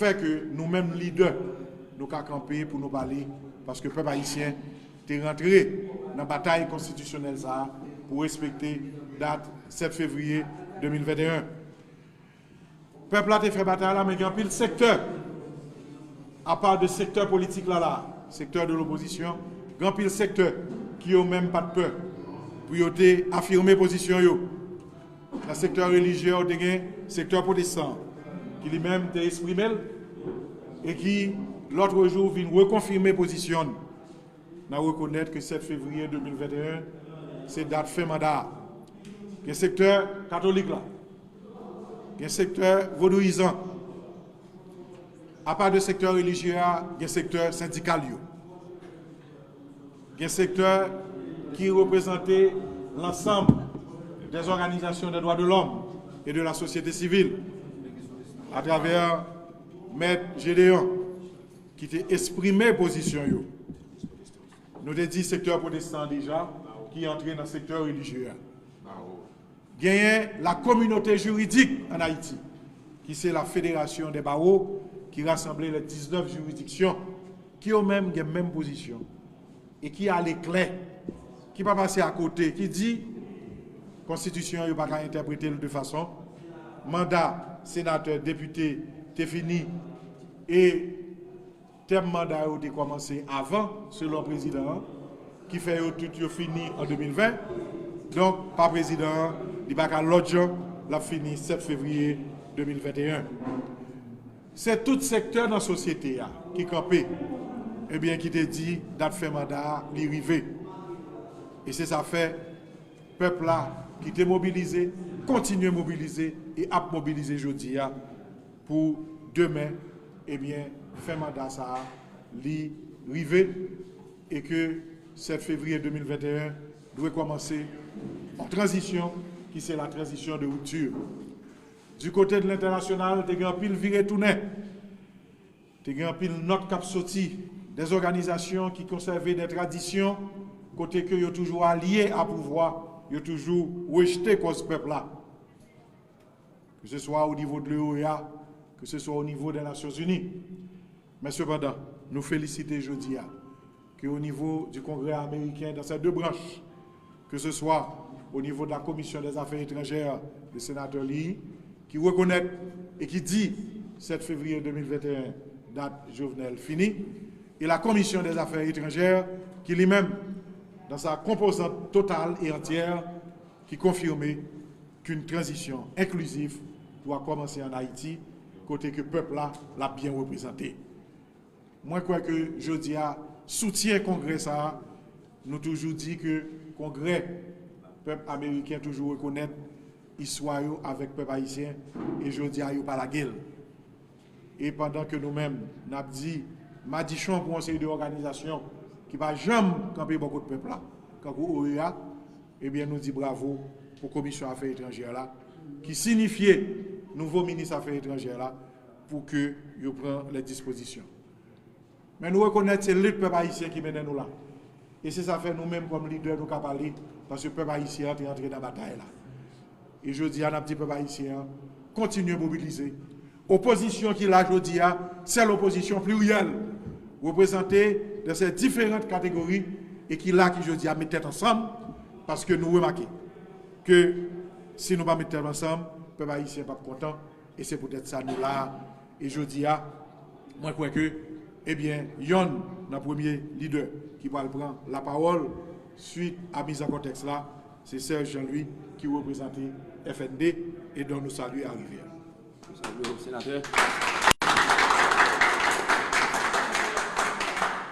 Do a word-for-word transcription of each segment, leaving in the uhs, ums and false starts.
fè ke nou menm lidè, nou ka kanpe pou nou pale, paske pèp ayisyen te rantre nan batay konstitisyonèl sa a pou respekte dat sèt fevriye de mil venteyen. Pèp la te fè batay la, men gen anpil sektè, apa de sektè politik la la, sektè de lopozisyon, gen anpil sektè ki yo menm pa t pè pou yo te afime pozisyon yo. Nan sektè relijye a, ou te gen sektè pwotestan, ki li menm te esprime l, e ki, lòtrejou, vin rekonfime pozisyon l nan rekonèt ke sèt fevriye de mil venteyen se dat fen manda a. Gen sektè katolik la, gen sektè vodouyizan, apa de sektè relijye a, gen sektè sendikal yo, gen sektè ki reprezante lansanm des organisations des droits de l'homme et de la société civile, atravè Mèt Gédéon, ki te esprime pozisyon yo. Nou te di sektè pwotestan deja, ki antre nan sektè relijye a. Genyen la communauté juridique en Haïti, ki se la fédération des barreaux, ki rasanble les dix-neuf juridictions, ki yo menm gen menm pozisyon, e ki ale klè, ki pa pase akote, ki di konstitisyon yo pa ka entèprete l de fason, manda senatè, depite te fini, e tèm manda yo te kòmanse avan, selon prezidan an, ki fè yo tout yo fini an de mil ven. Donk, pa prezidan an, li pa ka lòt jan, l ap fini sèt fevriye de mil venteyen. Se tout sektè nan sosyete a ki kanpe, ebyen, ki te di dat fen manda a, li rive. E se sa fè pèp la ki te mobilize, kontinye mobilize e ap mobilize jodi a pou demen, ebyen, fen manda sa a, li rive, e ke sèt fevriye de mil venteyen dwe kòmanse yon tranzisyon ki se la tranzisyon de ripti. Di kote de lentènasyonal, te gen anpil vire tounen, te gen anpil nòt k ap soti de zòganizasyon ki konsève de tradisyon kote ke yo toujou alye a pouvwa, yo toujou rejte kòz pèp la. Ke se swa o nivo de l'O E A, ke se swa o nivo de Nasyonzini. Men sepandan, nou felisite jodi a ke o nivo di Kongrè ameriken, dans ses deux branches, ke se swa o nivo de la Commission des Affaires Étrangères de senatè Lee, ki rekonèt e ki di sèt fevriye de mil venteyen, dat Jovenel fini, e la Commission des Affaires Étrangères, ki li menm, dans sa composante totale et entière, ki konfime ke yon tranzisyon enklizif dwa kòmanse an Ayiti, kote ke pèp la, l ap byen reprezante. Mwen kwè ke jodi a, soutyen kongrè sa a, nou toujou di ke kongrè pèp ameriken toujou rekonèt istwa yo avèk pèp ayisyen, e jodi a, yo pa lage l. E pandan ke nou menm, n ap di madichon pou yon seri de òganizasyon ki pa janm kanpe bò kot pèp la, kankou O E A, ebyen, nou di bravo pou Komisyon Afè Etranjè la, ki sinifye nouvo minis afè etranjè la pou ke yo pran lè dispozisyon. Men nou rekonèt se lit pèp ayisyen ki mennen nou la. E se sa fè nou menm kòm lidè nou ka pale, paske pèp ayisyen an te antre nan batay la. E jodi a, n ap di pèp ayisyen an, kontinye mobilize. Opozisyon ki la jodi a, se lopozisyon pliryèl, reprezante de se diferan kategori, e ki la ki jodi a met tèt ansanm, paske nou remake ke si nou pa met tèt ansanm, pèp ayisyen p ap kontan, e se poutèt sa nou la a. E jodi a, mwen kwè ke, ebyen, yonn nan premye lidè ki pral pran lapawòl swit a miz an kontèks la, se Serge Jean Louis ki reprezante F N D e dont nou salye arive a. Nou salye w, senatè.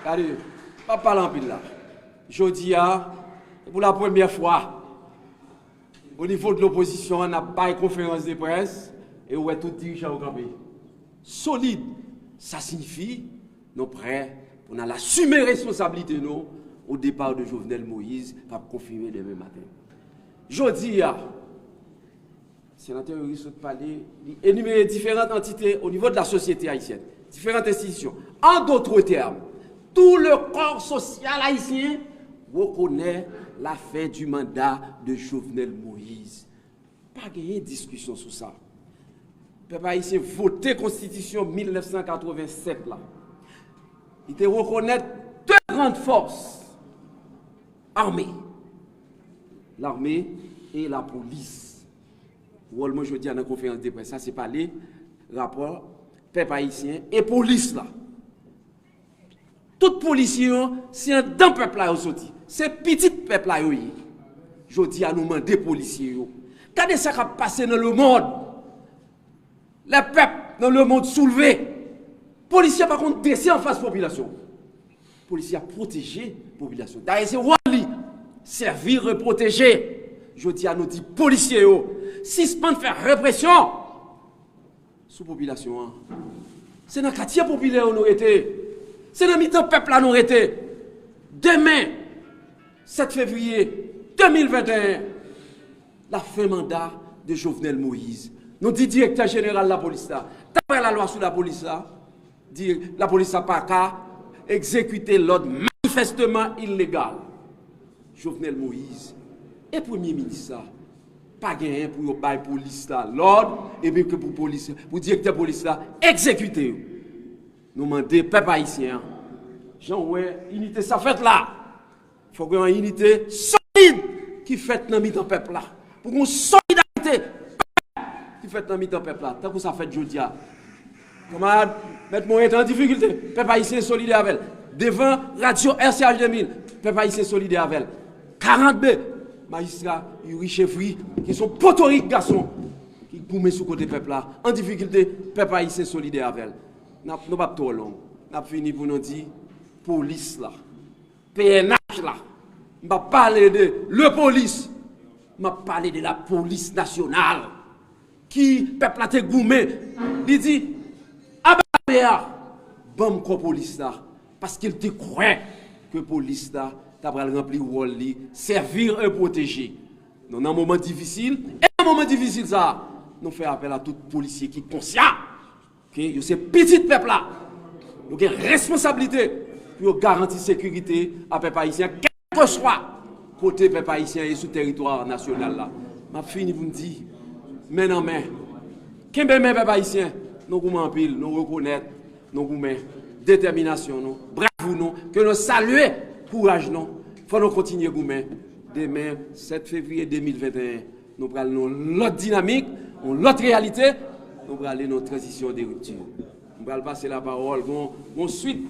Gade, m ap pale anpil la. Jodi a, e pou la premyè fwa, o nivo de lopozisyon an, n ap bay konferans de près e ou wè tout dirijan yo kanpe solid. Sa siyifi nou prè pou n al asime responsablite nou o depa de Jovenel Moïse k ap konfime demen maten. Jodi a, senatè Youri sot pale, li enimere diferan antite o nivo de la sosyete ayisyèn, diferan enstitisyon. An dotre tèm, tout le corps social haïtien reconnaît la fin du mandat de Jovenel Moïse. Pa genyen diskisyon sou sa. Pèp ayisyen vote konstitisyon mil nèf san katrevennsèt la. Li te rekonèt de grann fòs ame, lame e lapolis. Wòl mwen jodi a nan konferans de près sa, se pale rapò pèp ayisyen e polis la. Tout polisye yo, se anndan pèp la yo soti. Se pitit pèp la yo ye. Jodi a, nou mande polisye yo. Gade sa k ap pase nan lemonn. Lè pèp nan lemonn soulve, polisye pa konn dese anfas popilasyon. Polisye ap pwoteje popilasyon. Dayè, se wòl li. Sèvi e pwoteje. Jodi a, nou di polisye yo, sispann fè represyon sou popilasyon an. Se nan katye popilè yo nou rete. Se nan mitan pèp la nou rete. Demen, sèt fevriye de mil venteyen, lafen manda de Jovenel Moïse. Nou di direktè jeneral lapolis la, daprè lalwa sou lapolis la, di lapolis la pa ka egzekite lòd manifèsteman ilegal Jovenel Moïse e premye minis la pa genyen pou yo bay polis la lòd, epi ke pou polis, pou direktè polis la egzekite yo. Nou mande pèp ayisyen an, jan w wè inite sa fèt la, fòk gen yon inite solid ki fèt nan mitan pèp la. Pou gen yon solidarite ki fèt nan mitan pèp la, tankou sa fèt jodi a. Kanmarad Mèt Morin te an difikilte, pèp ayisyen solidè avè l. Devan radyo R C H de mil, pèp ayisyen solidè avè l. Karant B, majistra Youri Chevry, ki se yon potorik gason, ki goumen sou kote pèp la, an difikilte, pèp ayisyen solidè avè l. N ap, nou p ap twò long. N ap fini pou nou di, polis la, P N H la. M p ap pale de lepolis. M ap pale de lapolis nasyonal. Ki pèp la te goumen. Li di, aba lame a, ban m kò polis la. Paske l te kwè ke polis la ta pral ranpli wòl li, sèvi e pwoteje. Nou nan moman difisil, e nan moman difisil sa a, nou fè apèl a tout polisye ki konsyan. Ke yo se pitit pèp la. Yo gen responsablite pou yo garanti sekirite a pèp ayisyen, kèlkeswa kote pèp ayisyen ye sou teritwa nasyonal la. M ap fini pou m di, men nan men. Kenbe men pèp ayisyen, nou goumen anpil, nou rekonèt, nou goumen, detèminasyon nou, bravou nou, ke nou salye kouraj nou. Fò nou kontinye goumen. Demen, sèt fevriye de mil venteyen, nou pral nan yon lòt dinamik, yon lòt reyalite, nou pral ale nan yon tranzisyon de ripti. M pral pase lapawòl, gon, gon swit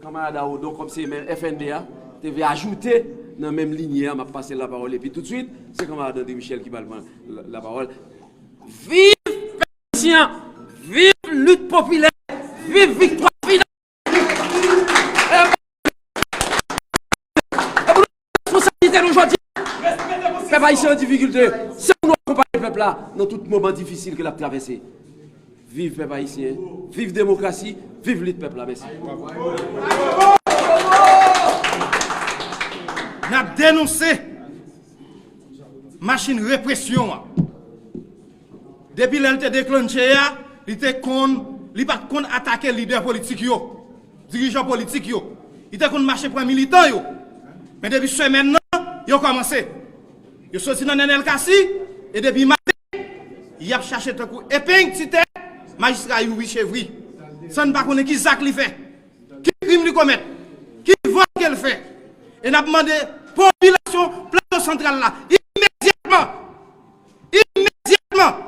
kanmarad Aodon, kòm se menm F N D A, te vle ajoute nan menm linye a, m ap pase lapawòl, epi toutswit, se kanmarad André Michel ki pral pran la, lapawòl. Viv pèp ayisyen, viv lit popilè, viv viktwa final. E pou nou responsabilite nou jodi. Pèp ayisyen an difikilte. Se pou nou akonpaye pèp la nan tout moman difisil ke l ap travèse. Viv pèp ayisyen. Viv demokrasi. Viv lit pèp la. Mèsi. N ap denonse machin represyon an. Depi lè l te deklanche a, li te konn, li pa t konn atake lidè politik yo, dirijan politik yo. Li te konn mache pran militan yo. Men depi semèn nan, yo kòmanse. Yo soti nan Nenel Cassy, e depi maten, y ap chache tankou epeng ti tèt majistra Youri Chevry. San n pa konnen ki zak li fè. Ki krim li komèt? Ki vòl ke l fè? E n ap mande popilasyon Plato Santral la, imedyatman, imedyatman,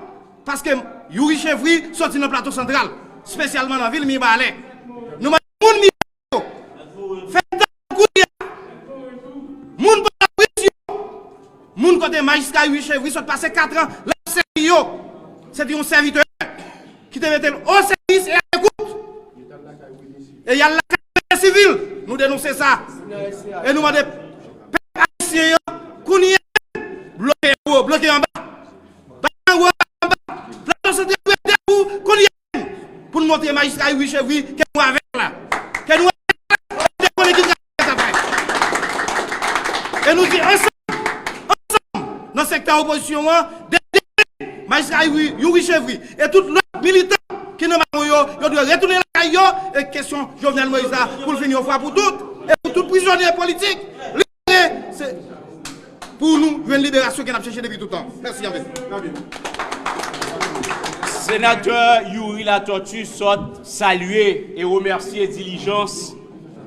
paske Youri Chevry soti nan Plato Santral, espesyalman nan vil Mibalè. Nou mande moun Mibalè yo, fè tan kounye a. Moun Pòtoprens yo, moun kote majistra Youri Chevry sot pase kat an l ap sèvi yo. Se te yon sèvitè ki te mete l o sèvis e a lekout. E y al lakay sivil. Nou denonse sa. E nou mande pèp ayisyen an, kounye a, bloke anwo, bloke anba. Bay anwo, anba. Plato Santral dwe debout kounye a pou n montre majistra Youri Chevry ke nou avè l la. Ke nou avè l la, nou te konnen ki travay sa fè. E nou di ansanm, ansanm, nan sektè opozisyon an, depi demen, majistra Youri, Youri Chevry e tout lòt militan ki nan mawon yo, yo dwe retounen lakay yo, e kesyon Jovenel Moïse la, pou l fini yon fwa pou tout, e pou tout prizonye politik libere, se pou nou jwenn liberasyon ke n ap chèche depi tout tan. Mèsi anpil. Senatè Youri Latortue sot salye e remèsye dilijans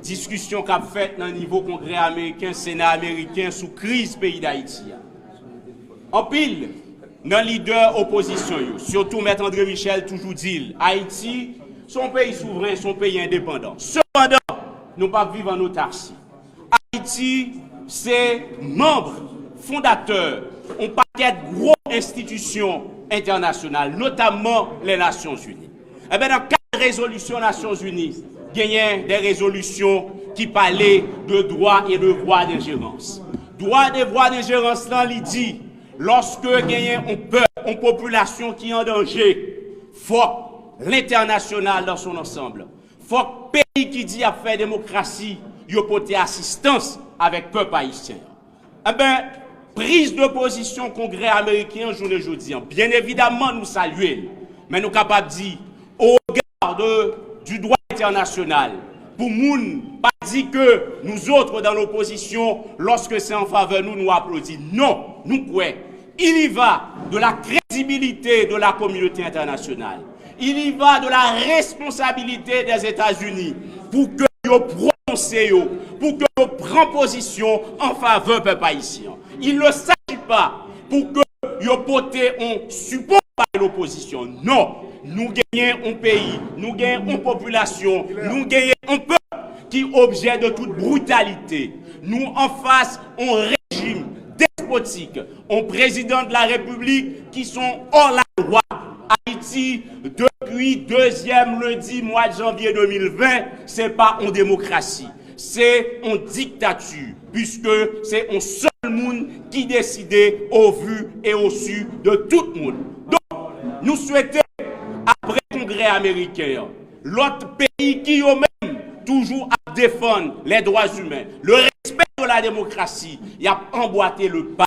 diskisyon k ap fèt nan nivo Kongrè ameriken, Sena ameriken sou kriz peyi Dayiti a. Anpil nan lidè opozisyon yo, sitou Mèt André Michel, toujou di l, Ayiti se yon peyi souvren, se yon peyi endepandan. Sepandan, nou p ap viv ann otarsi. Ayiti se manm fondatè yon pakèt gwo enstitisyon entènasyonal, notamman les Nations Unies. Enben, nan kad rezolisyon Nasyonzini, genyen de rezolisyon ki pale de droit et devoir d'ingérence. Droit et devoir d'ingérence lan, li di, lòske genyen yon pèp, yon popilasyon ki an danje, fòk lentènasyonal dans son ensemble, fòk peyi ki di y ap fè demokrasi, yo pote asistans avèk pèp ayisyen an. Enben, priz de pozisyon Kongrè ameriken an jounen jodi an, byen evidamman, nou salye l, men nou kapab di, au regard de, du droit international, pou moun pa di ke nous autres dans l'opposition, lorsque c'est en faveur nous, nou aplodi. Non, nou kwè, il y va de la crédibilité de la communauté internationale. Il y va de la responsabilité des États-Unis pou ke yo pwononse yo, pou ke yo pran pozisyon an favè pèp ayisyen an. Il ne s'agit pas pou ke yo pote yon sipò bay lopozisyon. Non, nou genyen yon peyi, nou genyen yon popilasyon, nou genyen yon pèp ki objè de tout britalite. Nou anfas yon rejim despotik, yon prezidan de la repiblik ki se yon hors la loi. Ayiti, depi dezyèm lendi mwa janvye de mil ven, se pa yon demokrasi, se yon diktati, puiske se yon sèl moun ki deside au vu et au su de tout moun. Donk, nou swete, apre Kongrè ameriken an, lòt peyi ki yo menm toujou ap defann les droits humains, le respect de la démocratie, y ap anbwate le pa.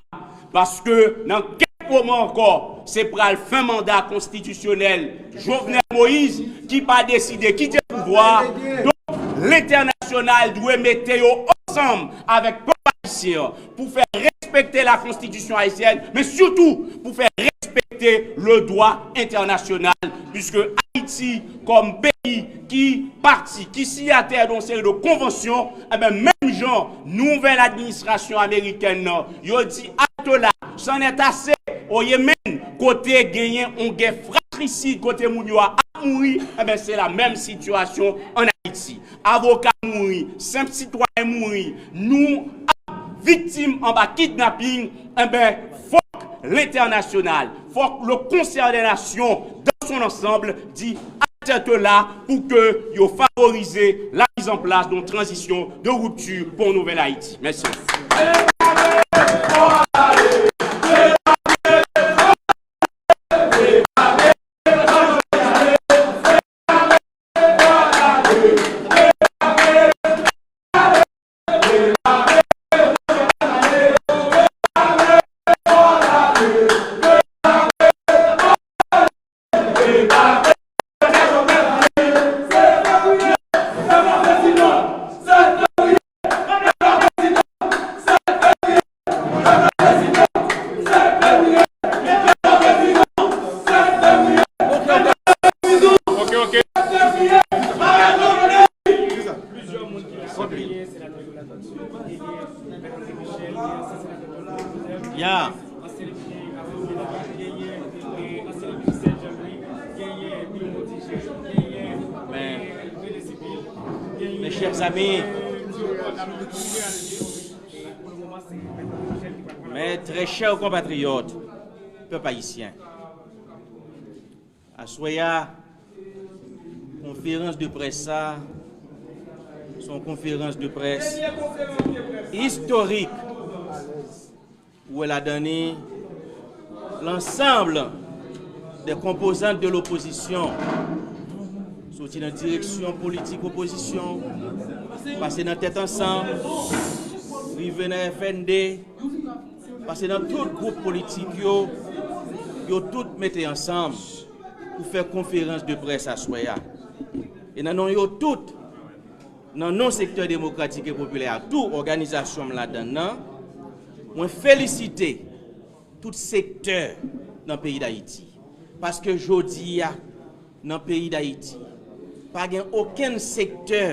Paske nan kèk moman ankò, se pral fen manda konstitisyonèl Jovenel Moïse ki pa deside kite pouvwa a. Donk, lentènasyonal dwe mete yo ansanm avèk pèp ayisyen an pou fè respekte la konstitisyon ayisyèn, men sitou pou fè respekte le droit international, puiske Ayiti, kòm peyi ki pati, ki siyatè de yon seri de konvansyon, enben, menm jan nouvèl administrasyon amerikèn nan, yo di, halte là, c'en est assez, au Yémen, kote genyen yon gè fratrisid, kote moun yo a ap mouri, enben, se la menm sitiyasyon ann Ayiti. Avoka mouri, senp sitwayen mouri, nou ap viktim anba kidnaping, enben, fòk lentènasyonal, fòk le concert des nations dans son ensemble di halte là pou ke yo favorize la mise en place d'une transition de rupture pour une nouvelle Haïti. Mèsi. Ok, ok. Ya. Men, mes chers amis, mes très chers compatriotes, pèp ayisyen, aswè a, konferans de près sa, se yon konferans de près istorik. Ou wè ladan ni l'ensemble des composantes de l'opposition, soti nan direksyon politik opozisyon, pase nan Tèt Ansanm, rive nan F N D, pase nan tout gwoup politik yo, yo tout mete ansanm pou fè konferans de près aswè a. E nan non yo tout, nan non sektè demokratik e popilè a, tou òganizasyon m ladan nan, mwen felisite tout sektè nan peyi Dayiti. Paske jodi a, nan peyi Dayiti, pa gen okenn sektè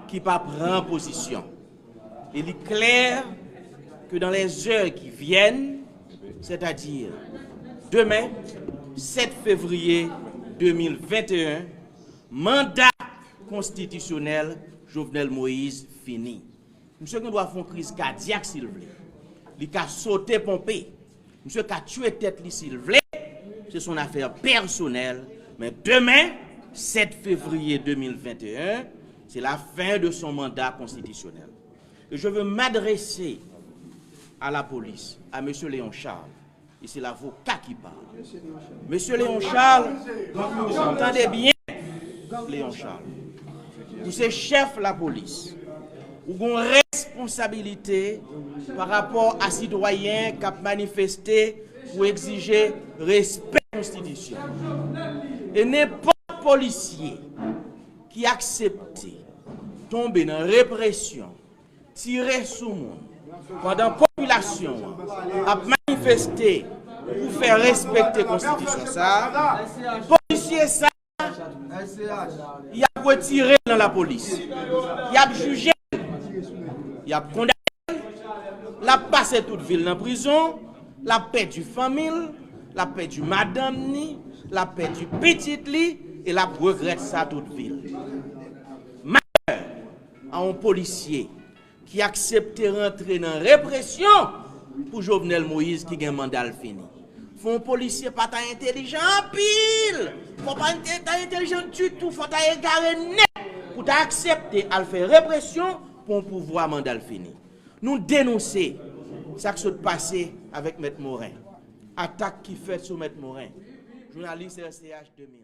ki pa pran pozisyon. E li klè ke dans les heures qui viennent, c'est-à-dire demen, sèt fevriye de mil venteyen, manda konstitisyonèl Jovenel Moïse fini. Misye gen dwa fè yon kriz kadyak si l vle. Li ka sote ponpe. Misye ka tiye tèt li si l vle. Se son afè pèsonèl. Men demen, sèt fevriye de mil venteyen, c'est la fin de son mandat constitutionnel. Et je veux m'adresser à la police, à monsieur Léon Charles. E se lavoka ki pale. Mesye Léon Charles, tande byen, Léon Charles. Ou se chèf lapolis. Ou gen responsabilite pa rapò a sitwayen k ap manifeste pou egzije respè konstitisyon. E nenpòt polisye ki aksepte tonbe nan represyon, tire sou moun, pandan popilasyon an ap manifeste pou fè respekte konstitisyon sa a, polisye sa a, y ap retire l nan lapolis. Y ap jije l. Y ap kondane l. L ap pase tout vi l nan prizon. L ap pèdi fanmi l. L ap pèdi madanm ni. L ap pèdi pitit li. E l ap regrèt sa tout vi l. Malè a yon polisye ki aksepte rantre nan represyon pou Jovenel Moïse ki gen manda l fini. Fò yon polisye pa ta entelijan anpil. Fò pa ta entelijan ditou. Fò ta egare nèt pou ta aksepte al fè represyon pou yon pouvwa manda l fini. Nou denonse sa k sot pase avèk Mèt Moren. Atak ki fèt sou Mèt Moren. Jounalis R C H de mil.